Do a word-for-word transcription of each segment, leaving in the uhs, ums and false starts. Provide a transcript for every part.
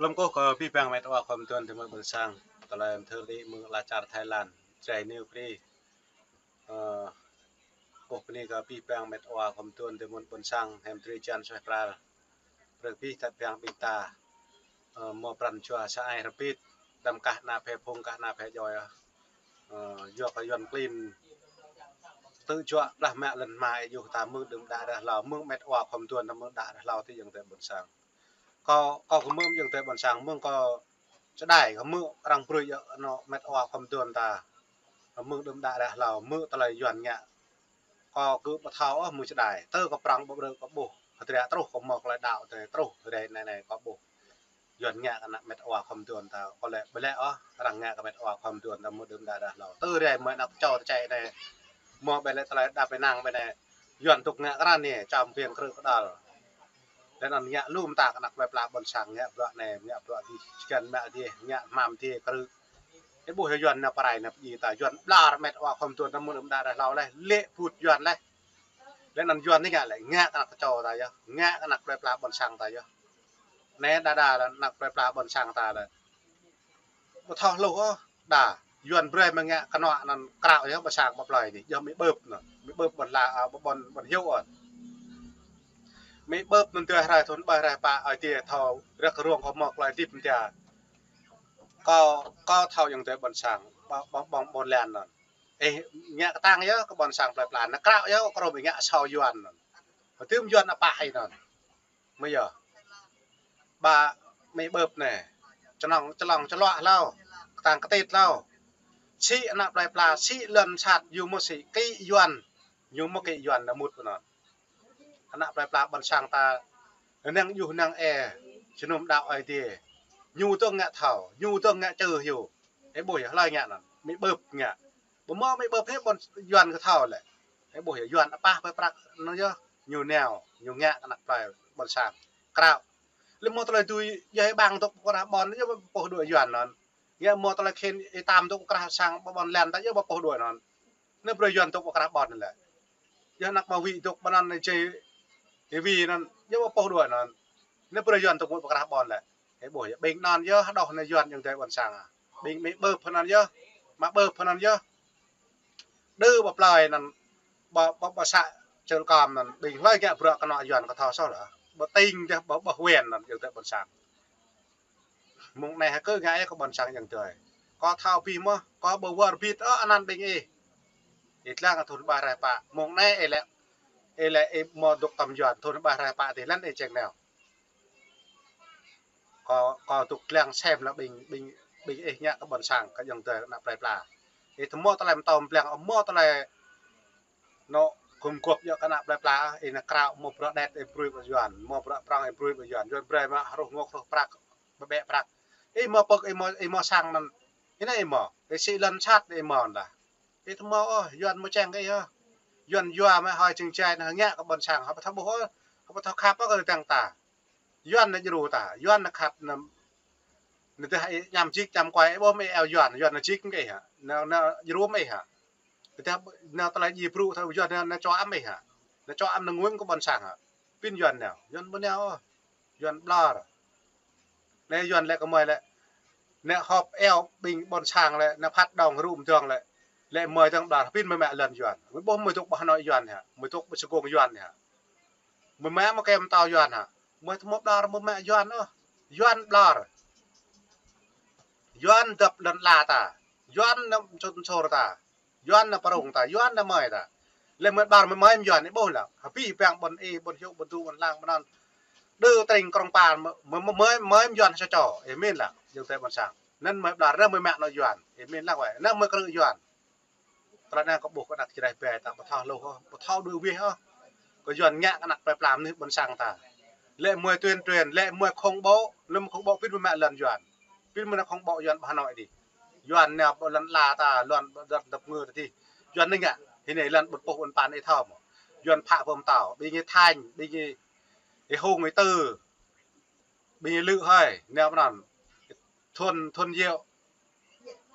Lơ̆m kơkuh kơ abih bang met wa khua mơduôn tơmŭt ƀôn sang, tơlơi mơthưr đĭ mơ̆ng ala čar Thái Lan, Jrai New Free. Ơ, kơkuh bơni kơ abih bang met wa khua mơduôn tơmŭt ƀôn sang, hiam drơi jăn suaih pral. Brơi abih tat biang ƀing ta, ơ, hmâo pran jua sa ai rơbit, đăm kah ană phe phung, kah ană phe djuai, ơ, yua kơ Yuan klin tŭ juă blah mă lŏn hma ih juh ta mơ̆ng đưm đă ră hlâo, mơ̆ng met wa khua mơduôn ta mơ̆ng đă ră hlâo tơ ayŏng adơi ƀôn sang. Kâo, kâo kơmư̆ ayŏng adơi ƀôn sang, mơ̆ng kâo čơđai kơmư̆ arăng brơi yơh anŏ met wa khua mơduôn ta mơ̆ng đưm đă ră hlâo, hmư̆ tơlơi Yuan ngă. Kâo kơ ƀu thâo ôh mơ̆ng čơđai, tơ kâo prăng ƀu brơi kâo ƀuh, hơdră truh kâo hmâo tơlơi đaŏ tơ truh hơdră anai anai kâo ƀuh. Yuan ngă kơ ană met wa khua mơduôn ta, kâo lĕ ƀu lĕ ôh, arăng ngă kơ met wa khua mơduôn ta mơ̆ng đưm đă ră hlâo. Tơ rai mơ̆ng ană čô tơčĕ anai, hmâo ƀĕ lĕ tơlơi đăp ƀĕ năng ƀĕ anai, Yuan tŭk ngă kơ arăng anai, čăm phiăn krư̆ kơđăl. Laih anŭn ngă lu mơta kơ ană plơi pla ƀôn sang, ngă bruă anai, ngă bruă adih, čơkăn mă adih, ngă hmam adih, krư̆. Ih ƀuh yơh Yuan nao pơrai nao pơdjai ta, Yuan ƀlŏr met wa khua mơduôn ta mơ̆ng đưm đă ră hlâo laih, lĕ phŭt Yuan laih. Laih anŭn Yuan anai ngă lĕ, ngă kơ ană čô ta yơh, ngă kơ ană plơi pla ƀôn sang ta yơh. Anai đa đa lĕ ană plơi pla ƀôn sang ta lĕ ƀu thâo hluh ôh, đa Yuan brơi mă ngă kơnŏ anŭn krao yơh ƀôn sang ƀơi plơi anai, yơh mĭ ƀơ̆p anŭn, mĭ ƀơ̆p ƀôn la, a, ƀôn, ƀôn hiu anŭn. Mĭ ƀơ̆p anŭn tơl hrơi thŭn ƀơi hrơi pă, Ơi Adai thâo, rơ̆k rông kơ hmâo tơlơi hơdip mơ̆n tơl. Kâo, kâo thâo ayŏng adơi ƀôn sang, ƀôn, ƀôn, ƀôn, ƀôn lan anŭn. Ih ngă kơtang yơh kơ ƀôn sang plơi pla, ană krao yơh kơ rôm ih ngă asâo Yuan anŭn. Hơdôm Yuan apah ih anŭn. Mơ̆ yơh. Ƀă mĭ ƀơ̆p anai. Čơnŏng, čơlŏng, čơluă hlâo. Kơtang kơtit hlâo. Sĭ ană plơi pla, sĭ lŏn sat, yua mơ̆ sĭ kĭ Yuan. Yua mơ̆ kĭ Yuan anŭn mŭt pơ anŭn. Ană plơi pla ƀôn sang ta, năng yŭ năng ê, jơnum đaŏ Ơi Adai. Ñu dơ̆ng ngă thâo, ñu dơ̆ng ngă čư hyu. Ih ƀuh yơh, hlơi ngă anŭn, mĭ ƀơ̆p ngă. Ƀu hmâo mĭ ƀơ̆p hĕ ƀôn Yuan kơ thâo lĕ. Ih ƀuh yơh, Yuan apah pơ prăk anŭn yơh, ñu nao, ñu ngă kơ ană plơi ƀôn sang. Krao. Lĕ hmâo tơlơi dưi, yơh ih ƀang dŏ pơ krah ƀôn, yơh ƀu pơ̆h đuaĭ Yuan anŭn. Ngă hmâo tơlơi khĭn ih tam dŏ pơ krah sang ƀôn lan ta, yơh ƀu pơ̆h đuaĭ anŭn. Anai brơi Yuan dŏ pơ krah ƀôn lĕ. Yơh ană mă wĭ dŏ ƀôn anŭn anai jai, ih wĭ anŭn, yơh ƀu pơ̆h đuaĭ anŭn. Anai brơi Yuan dŏ pơ krah ƀôn lĕ. Ih ƀuh yơh, ƀing anŭn yơh, hơđŏh anai Yuan ayŏng adơi ƀôn sang ah. Ƀing mĭ ƀơ̆p anŭn yơh, mă ƀơ̆p anŭn yơh. Đơ ƀơi plơi anŭn, ƀơi, ƀơi, ƀơi să Čư̆ Lơkom anŭn, ƀing hlơi ngă bruă kơnŏ Yuan kơ thâo soh lĕ. Ƀơi tỉnh dêh, ƀơi, ƀơi huyện anŭn ayŏng adơi ƀôn sang. Mơ̆ng anai hơkơ ngă ih kơ ƀôn sang ayŏng adơi. Kâo thâo abih mơ̆n, kâo ƀu wơr bĭt ôh anăn ƀing ih. Ih lăng thŭn ƀơi hrơi pă. Mơ̆ng anai ih lĕ, ih lĕ ih hmâo dŏ tơm Yuan, thŭn ƀơi hrơi pă tih lăn ih čeng nao. Kâo, kâo dŏ lăng sem lĕ ƀing, ƀing, ƀing ih ngă kơ ƀôn sang, kơ ayŏng adơi ană plơi pla. Ih tơ hmâo tơlơi mơtô mơblang, hmâo tơlơi anŏ gum gŏp yơh kơ ană plơi pla, ih nao krao hmâo bruă đet ih brơi pơ Yuan, hmâo bruă prŏng ih brơi pơ Yuan, Yuan brơi mă hruh ngŏk hruh prăk, ƀĕ ƀĕ prăk. Ih hmâo pơ̆k, ih hmâo, ih hmâo sang anŭn. Ih anai ih hmâo, ih sĭ lŏn sat ih hmâo anŭn đah. Ih tơ hmâo ôh, Yuan hmâo čeng kơ ih ôh. Yuan yua mă hơi čeng jai anai ngă kơ ƀôn sang, hơpă thâo ƀuh ôh, hơpă thâo khăp ôh kơ tơ̆ng ta. Yuan anai djru ta, Yuan anai khăp anŭn. Anai tơdah ih añăm jik añăm kuai, ih ƀuh mă ih eo Yuan, Yuan anai jik kơ ih hă. Anai, anai djru mă ih hă. Tơdah anai tơlơi djai brŭ thâo Yuan anai, anai čô ăm ih hă. Anai čô ăm anai ngui kơ ƀôn sang hă. Pĭn Yuan nao, Yuan ƀu nao ôh. Yuan ƀlŏr. Anai Yuan lĕ kơmơi lĕ. Anai họp eo ƀing ƀôn sang lĕ, anai phat đŏng rŭ mơdơ̆ng lĕ. Lĕ mơi dơ̆ng ƀlŏr, pĭn mơi mă lŏn Yuan. Mơi ƀuh mơi dŏ ƀơi Hà Nội Yuan hă. Mơi dŏ ƀơi Sài Gòn Yuan hă. Mơi mă mă kem tao Yuan hă. Mơi tơ hmâo ƀlŏr mơi mă Yuan ôh. Yuan ƀlŏr. Yuan dăp lŏn ala ta. Yuan nao čŭn sôr ta. Yuan nao prŏng ta, Yuan nao mơi ta. Lĕ mơi ƀlŏr mơi mơi mă Yuan, ih ƀuh lăng. Hơbĭ bang ƀôn ih, ƀôn hiu, ƀôn du, ƀôn lang, ƀôn anŭn. Đơ tring krong pan, mơi, mơi, mơi, mơi mă Yuan sa čô. Ih mĭn lăng, ayŏng adơi ƀôn sang. Anŭn mơi ƀlŏr, anŭn mơi mă anŏ Yuan. Ih mĭn lăng wơ̆t. Anŭn mơi krư̆ Yuan. Tơlơi anai kâo ƀuh kơ ană Jrai ƀe ta ƀu thâo hluh ôh, ƀu thâo đuaĭ wih ôh. Kơ Yuan ngă kơ ană plơi pla mơnuih ƀôn sang ta. Lĕ mơi tuyên truyền, lĕ mơi khủng bố, lĕ mơi khủng bố, pĭn mơi mă lŏn Yuan. Pĭn mơi nao khủng bố Yuan ƀơi Hà Nội dih. Yuan nao ƀơi lŏn ala ta, lŏn, lŏn dăp ngư ta dih. Yuan anai ngă, hĭ anai lŏn ƀôn pôh ƀôn pan ih thâo mơ̆. Yuan phă pơm tao, ƀing ih Thanh, ƀing ih, ih Hùng, ih Tư. Ƀing ih Lư hơi, nao ƀơi anŭn. Thôn, thôn Diệu.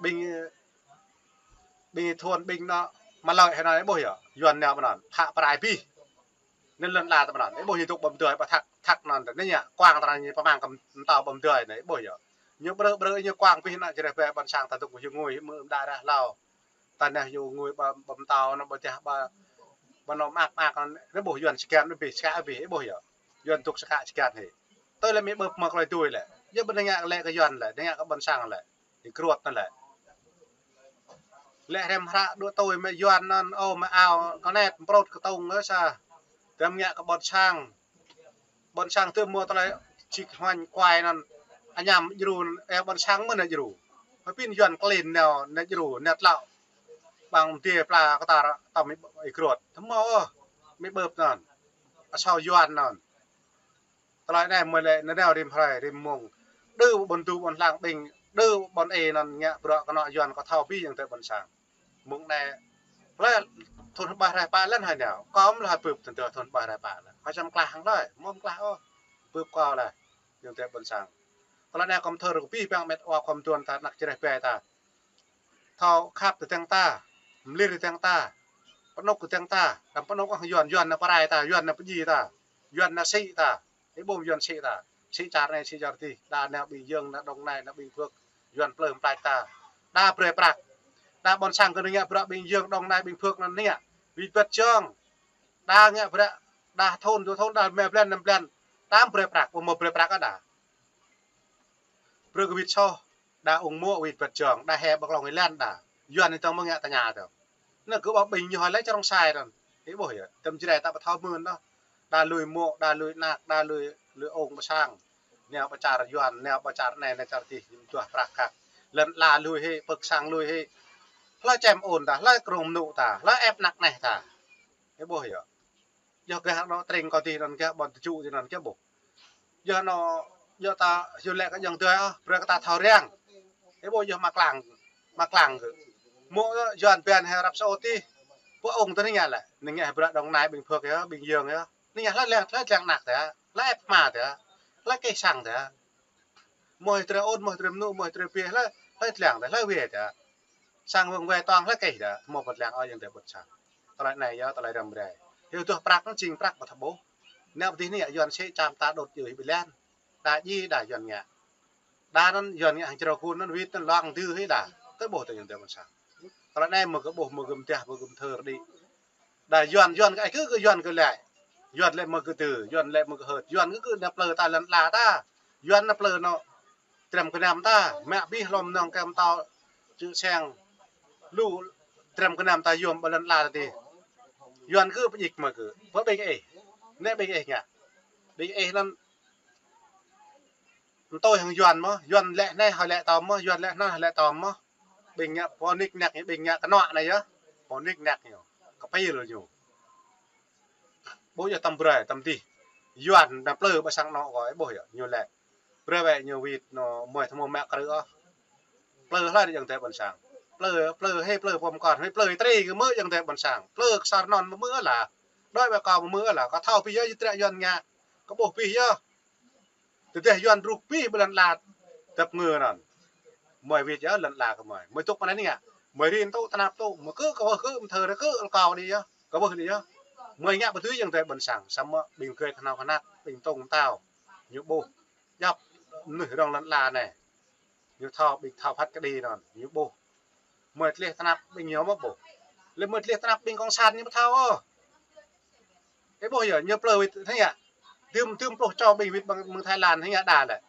Ƀing, ƀing ih thôn, ƀing anŏ, Mă Lợi hơi anai ƀuh yơh. Yuan nao ƀơi anŭn. Phă pơrai abih. Anŭn lŏn ala ta mơ̆n anŭn. Ih ƀuh ñu dŏ ƀơ̆m dơi, ƀă thăk, thăk anŭn. Anŭn ñu kuang tơnah ñu pơmang kơ mơtâo ƀơ̆m dơi anai, ih ƀuh yơh. Ñu brơi, brơi ñu kuang pih ană čơreh bĕ ƀôn sang ta dŏ kơ ñu ngui, mơ̆ đa rah hlâo. Ta neh ñu ngui ƀă, ƀơ̆m mơtâo anŭn ƀă teh ƀă, ƀă anŏ mơak mơak anŭn, ih ƀuh Yuan sơkăn anŭn bih, sơkă bih, ih ƀuh yơh. Yuan dŏ sơkă sơkăn hĭ. Tui lĕ mĭ ƀơ̆p mă klơi tui lĕ. Yơh ƀu ngă lĕ kơ Yuan lĕ, ngă kơ ƀôn sang lĕ. Ih krut anŭn lĕ. Lĕ hrăm hră đuaĭ tui mă Yuan anŭn, ơ, mă ao kơnet, mprot kơtông ơ sa. Tơm ngă kơ ƀôn sang. Ƀôn sang tơm mơ̆ tơlơi čih huañ kuai anŭn, añăm djru, ơ, ƀôn sang mơ̆n anŭn djru. Hơpin Yuan klin nao, anŭn djru, anŭn tlao. Ƀăng mơdê pla kơtar tơm ih, ih krut. Tơm mơ̆, ơ, mĭ ƀơ̆p anŭn. Asâo Yuan anŭn. Tơlơi anai mơ̆ lĕ nao rĭm hrơi, rĭm mông. Đơ ƀôn du ƀôn hlang ƀing, đơ ƀôn ê anŭn ngă bruă kơnŏ Yuan kơ thâo bih ayŏng adơi ƀôn sang. Mông anai, hlơi thun ƀah rai pă lăn hơi nao, kơ mơ̆ hlơi bưp tơdah thun ƀah rai pă lăn. Hơi čăm klah hăng hlơi, mơ̆ klah ôh. Bưp kơ lĕ, ayŏng adơi ƀôn sang. Tơlơi anai kơ thơr kơ bih ƀăng met wa kơ tuan ta ană čơreh bĕ ta. Thâo khăp tơdang ta, mơlir tơdang ta, pơnŭk tơdang ta, đăm pơnŭk ôh Yuan, Yuan anŭn pơrai ta, Yuan anŭn pơdjai ta, Yuan anŭn sĭ ta, ih ƀuh Yuan sĭ ta, sĭ čar anai, sĭ čar adih, đa nao ƀing Yơng, nao Đồng Nai, nao ƀing Phước, Yuan plơi mơ̆ plai ta, đa brơi prăk, đa ƀôn sang kơ ngă bruă ƀing Yơng, Đồng Nai, ƀing Phước anŭn ngă, wĭt bĕt jŏng, đa ngă bruă, đa thun, dua thun, đa rơma blan, năm blan, đa brơi prăk, ƀu mơ̆ brơi prăk ôh đa. Brơi kơ wĭt soh, đa ung mô̆ wĭt bĕt jŏng, đa he ƀơi klŏng ih lăn đa. Yuan ih tơ̆ng mơ̆ ngă tơña tơ̆. Anŭn kơ ƀă ƀing ñu hơi lĕ čơrŏng sai anŭn. Ih ƀuh yơh, tơm Jrai ta ƀu thâo mơ̆n ôh. Đa lui mô̆, đa lui ană, đa lui, lui ung ƀơ sang. Nao ƀơ čar Yuan, nao ƀơ čar anai, nao čar adih, ñu duah prăk kăk. Lŏn ala lui hĭ, pơ̆k sang lui hĭ. Hlơi čem ôn ta, hlơi krông mơnŭ ta, hlơi ĕp ană neh ta. Ih ƀuh yơh. Yơh gah anŏ tring kơ adih anŭn gah ƀôn tơčŭ adih anŭn gah ƀuh. Yơh anŏ, yơh ta, yơh lĕ kơ ayŏng adơi ôh, brơi kơ ta thâo răng. Ih ƀuh yơh mă klang, mă klang kơ. Mô̆ Yuan ƀiă hĭ răp sô adih. Pô ung tơ anai ngă lĕ, anai ngă hĭ bruă Đồng Nai ƀing Phước yơh, ƀing Yơng yơh. Anai ngă hlơi lăng, hlơi lăng ană tơ̆, hlơi ĕp hma tơ̆, hlơi keh sang tơ̆. Mơ̆ hĭ trơi ôn, mơ̆ hĭ trơi mơnŭ, mơ̆ hĭ trơi pih, hlơi, hlơi lăng tơ̆, hlơi wai tơ̆. Sang wơ̆ng wai tuang hlơi keh tơ̆, mơ̆ pơt lăng ôh ayŏng adơi ƀôn sang. Tơlơi anai yơh, tơlơi răm rai. Yơh duah prăk anŭn jing prăk ƀu thâo ƀuh. Nao pơ adih anai Yuan sĭ čăm ta đŭt yơh hĭ ƀơi lăn. Đa djai đa Yuan ngă. Đa anŭn Yuan ngă hăng črâo kun anŭn wĭt anŭn lăng dư hĭ đa. Tơ ƀuh tơ ayŏng adơi ƀôn sang. Tơlơi anai mơ̆ kơ ƀuh, mơ̆ kơ mơdah, mơ̆ kơ thơr đĭ. Đa Yuan, Yuan kơ ai kơ, kơ Yuan kơ lĕ. Yuan lĕ mơ̆ kơ tơ, Yuan lĕ mơ̆ kơ hơt. Yuan kơ kơ ană plơi ta lŏn ala ta. Yuan ană plơi anŏ. Trăm kơnăm ta, mă bih lŏm nong kem tao, čư̆ seng. Lu trăm kơnăm ta yôm ƀơi lŏn ala ta adih. Yuan kơ pơjik mơ̆ kơ. Pơ ƀing ih. Anai ƀing ih ngă. Ƀing ih anŭn Mơtui hăng Yuan mơ̆, Yuan lĕ anai hơi lĕ tơm mơ̆, Yuan lĕ anŭn hơi lĕ tơm mơ̆. Ƀing ngă pô nik năk, ƀing ngă kơnŏ anai yơh. Pô nik năk ñu, kơpil ñu. Ƀuh yơh tơm brơi, tơm adih. Yuan anŭn plơi ƀơi sang anŏ kơ, ih ƀuh yơh, ñu lĕ. Brơi wĕ ñu wĭt anŏ mơi tơmô mă krư̆ ôh. Plơi hlơi ayŏng adơi ƀôn sang. Plơi, plơi hĭ plơi pơm kon, hĭ plơi tri kơ mơ̆ ayŏng adơi ƀôn sang. Plơi kơsor anŭn mơ̆ mơ̆ lah. Đuaĭ wĕ kơ mơ̆ mơ̆ lah. Kơ thâo bih yơh, yơh trĕ Yuan ngă. Kơ ƀuh bih yơh. Tơdah Yuan rŭk bih ƀơi lŏn ala tơp ngơ anŭn. Mơi wĭt yơh lŏn ala kơ mơi. Mơi tŭk mơ̆ng anai ngă. Mơi rin tŭ tơnap tŭ. Mơi kơ kơ kơ mơthơ rơ kơ lơkâo đĭ yơh. Kơ ƀuh đĭ yơh. Mơi ngă ƀu dưi ayŏng adơi ƀôn sang. Samơ̆ ƀing gơi tơhnâo kơnăk, ƀing tông mơtao. Ñu ƀuh. Djŏp mơnuih rŏng lŏn ala anai. Ñu thâo ƀing thâo phat kơđi anŭn. Ñu ƀuh. Mơi tlĕh tơnap ƀing ñu mơ̆ ƀuh. Lĕ mơi tlĕh tơnap ƀing kông san ñu ƀu thâo ôh. Ih ƀuh yơh, ñu plơi wĭt hĭ ngă. Dŭm, dŭm pluh čô ƀing wĭt ƀơi mơ̆ng Thái Lan hĭ ngă đa lĕ.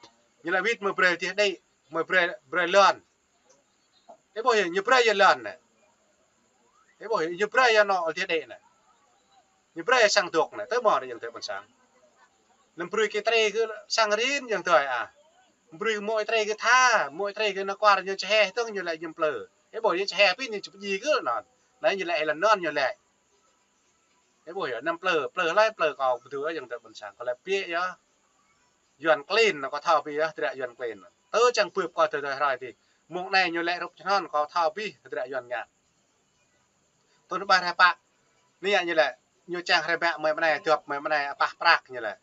Ñu lĕ wĭt mơi brơi tiah đĭ, mơi brơi, brơi lŏn. Ih ƀuh yơh, ñu brơi yơh lŏn anai. Ih ƀuh yơh, ñu brơi yơh anŏ tiah đĭ anai. Ñu brơi yơh sang dŏ anai, tơ mơ̆ ayŏng adơi ƀôn sang. Anăm brơi kơ tri kơ sang rin ayŏng adơi ah. Brơi mơi tri kơ tha, mơi tri kơ nao kuar ñu čơhe tơ̆ng ñu lĕ ñu plơi. Ih ƀuh yơh čơhe pĭ ñu čơpơdjai kơ anŭn. Anai ñu lĕ lŏn anŭn ñu lĕ. Ih ƀuh yơh, anăm plơi, plơi hlơi plơi kơ ƀu dưi ayŏng adơi ƀôn sang, kơ lĕ biă yơh. Yuan klin, kơ thâo bih yơh, trĕ Yuan klin. Tơ čang bưp kơ tơ tơ hrơi adih. Mông anai ñu lĕ rup čơnhon, kơ thâo bih, trĕ Yuan ngă. Thun ƀah hrơi pă. Anai ñu lĕ, ñu čang hrơi mă mơi mơnai, dŏp mơi mơnai, apah prăk ñu lĕ.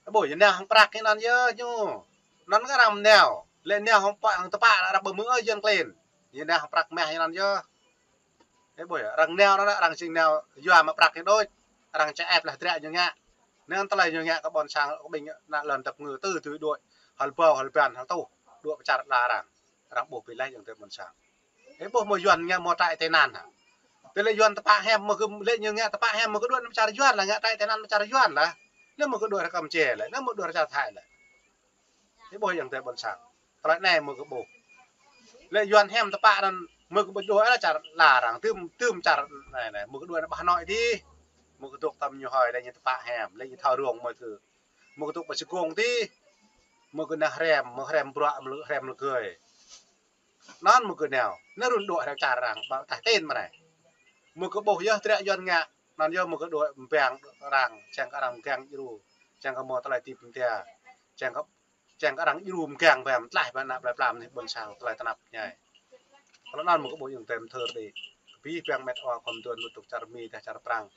Ih ƀuh, yơh nao hăng prăk anŭn yơh ñu. Anŭn kơ arăng nao. Lĕ nao hăng pă, hăng tơpă, arăng ƀu mơ̆ ôh Yuan klin. Yơh nao hăng prăk mah anŭn yơh. Ih ƀuh yơh, arăng nao anŭn, arăng jing nao, yua mă prăk ñu đôč, arăng čơep lah trĕ ñu ngă. Anŭn tơlơi ñu ngă kơ ƀôn sang kơ ƀing ană lŏn dăp ngư tơ tui đuaĭ, hơl ƀâo, hơl ƀan, hơl tuh, đuaĭ pơčar la arăng. Arăng ƀuh pơhiăp laih ayŏng adơi ƀôn sang. Ih ƀuh mơ̆ Yuan ngă mơ̆ trại tị nạn hă? Tơlơi Yuan tơpă hiam mơ̆ kơ lĕ ñu ngă tơpă hiam mơ̆ kơ đuaĭ pơčar Yuan lah, ngă trại tị nạn pơčar Yuan lah. Lĕ mơ̆ kơ đuaĭ rơkăm čê lah, lĕ mơ̆ đuaĭ rơčar Thái lah. Ih ƀuh ayŏng adơi ƀôn sang. Tơlơi anai mơ̆ kơ ƀuh. Lĕ Yuan hiam tơpă anŭn mơ̆ kơ ƀuh đuaĭ lah čar la arăng, tơm, tơm čar anai anai, mơ̆ kơ đuaĭ anai ƀah noi dih. Mơ̆ kơ dŏ tơm ñu hơi lĕ ñu tơpă hiam, lĕ ñu thâo rông mơ̆ kơ. Mơ̆ kơ dŏ ƀah čơgông dih. Mơ̆ kơ nao hrem, mơ̆ hrem bruă, mơ̆ hrem lơgơi. Anŭn mơ̆ kơ nao, anŭn run đuaĭ rơčar arăng, ƀă tah tin mơ̆ anai. Mơ̆ kơ ƀuh yơh trĕ Yuan ngă, anŭn yơh mơ̆ kơ đuaĭ mơbang arăng, čang kơ arăng mơgang djru, čang kơ mơ̆ tơlơi tip mơtia, čang kơ, čang kơ arăng djru mơgang bĕm, tlaih ƀă ană plơi pla mơnuih ƀôn sang, tơlơi tơnap ñai. Tơlơi anŭn mơ̆ kơ ƀuh ayŏng adơi thơr đĭ, kơ abih bang met wa khŏm tuan lŭt tŭk čar Mi, dah čar Prăng.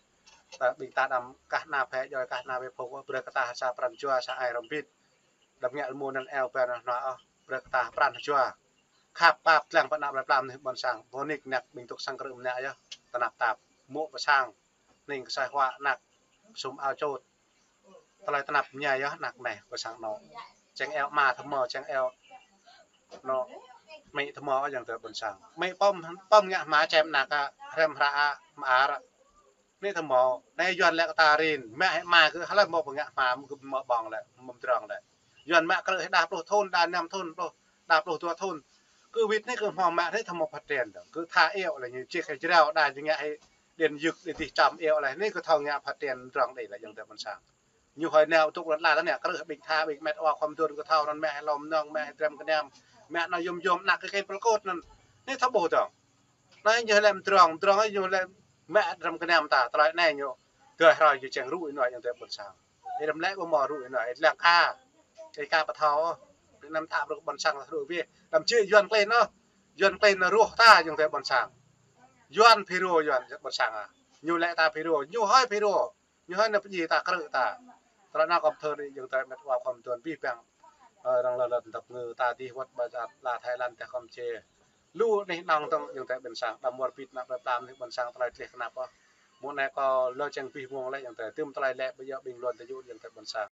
Ta ƀing ta đăm kah ană phe djuai, kah ană phe phung, brơi kơ ta sa pran jua, sa ai hrŏm bit. Đăm ngă lơmô anŭn eo ƀan anŭn ôh, brơi kơ ta pran jua. Khăp pap lăng ƀă ană plơi pla mơnuih ƀôn sang, ƀônik năk ƀing dŏ sang krư̆ mơnă yơh, tơnap tap, mô̆ pơ sang, ning kơsai huă năk, sum ao čôt. Tơlơi tơnap ñai yơh năk meh pơ sang anŏ. Čang eo ama thâo mơ̆, čang eo anŏ amĭ thâo mơ̆ ayŏng adơi ƀôn sang. Amĭ pơm, pơm ngă hmua čem năk a, hrem hră a, mơar a. Anai thâo mơ̆, anai Yuan lĕ kơ ta rin, mă hĭ ama kơ hlơi mơ̆ pơngă hmua, mơ̆ kơ mơ̆ ƀơ̆ng lĕ, mơ̆ mdrŏng lĕ. Yuan mă krư̆ hĭ đa pluh thŭn, đa năm thŭn, pluh, đa pluh dua thŭn. Kơ wĭt anai kơ hmua mă anai thâo mơ̆ phát triển dơ̆ng. Kơ tha iŏ lĕ ñu čih hĭ jrao, đa ñu ngă hĭ điện giật đĭ dih čăm iŏ lĕ. Anai kơ thâo ngă phát triển mdrŏng đĭ lĕ ayŏng adơi ƀôn sang. Ñu hơi nao tŭk lŏn ala anai, krư̆ ƀing tha, ƀing met wa khŏm tuan kơ thâo anŭn mă hĭ lŏm nŏng, mă hĭ drăm kơnăm, mă anŭn yôm yôm năk kơ kĕ pơlkôt anŭn. Anai thâo ƀuh dơ̆ng. Anai ñu lĕ mdrŏng, mdrŏng ñu lĕ mă drăm kơnăm ta, tơlơi anai ñu. Tơlơi hrơi ñu čang rŭ ih nua ayŏng adơi ƀôn sang. Ih đăm lĕ ƀu mơ̆ rŭ ih nua, ih lăng ka. Ih ka pơthâo. Ih năm ta brơi ƀôn sang rŭ wih. Đăm čih Yuan klin ôh. Yuan klin ruh ta ayŏng adơi ƀôn sang. Yuan phiro Yuan ƀôn sang a. Ñu lĕ ta phiro, ñu hơi phiro. Ñu hơi nao pơdjai ta krư̆ ta. Tơlơi anŭn khŏm thơr đĭ ayŏng adơi met wa khŏm tuan abih bang. Ơ, arăng lŏn lŏn dăp ngư ta dih wơ̆t ƀă čar la Thái Lan tĕh khŏm čê. Lu anih anŏng tơ̆ng ayŏng adơi ƀôn sang, đăm wơr bĭt ană plơi pla mơnuih ƀôn sang tơlơi tleh kơnăp ôh. Mơ̆ng anai kơ lơ čang abih mông lĕ ayŏng adơi, tơm tơlơi lĕ ƀơi yơh ƀing lŏn tơjuh ayŏng adơi ƀôn sang.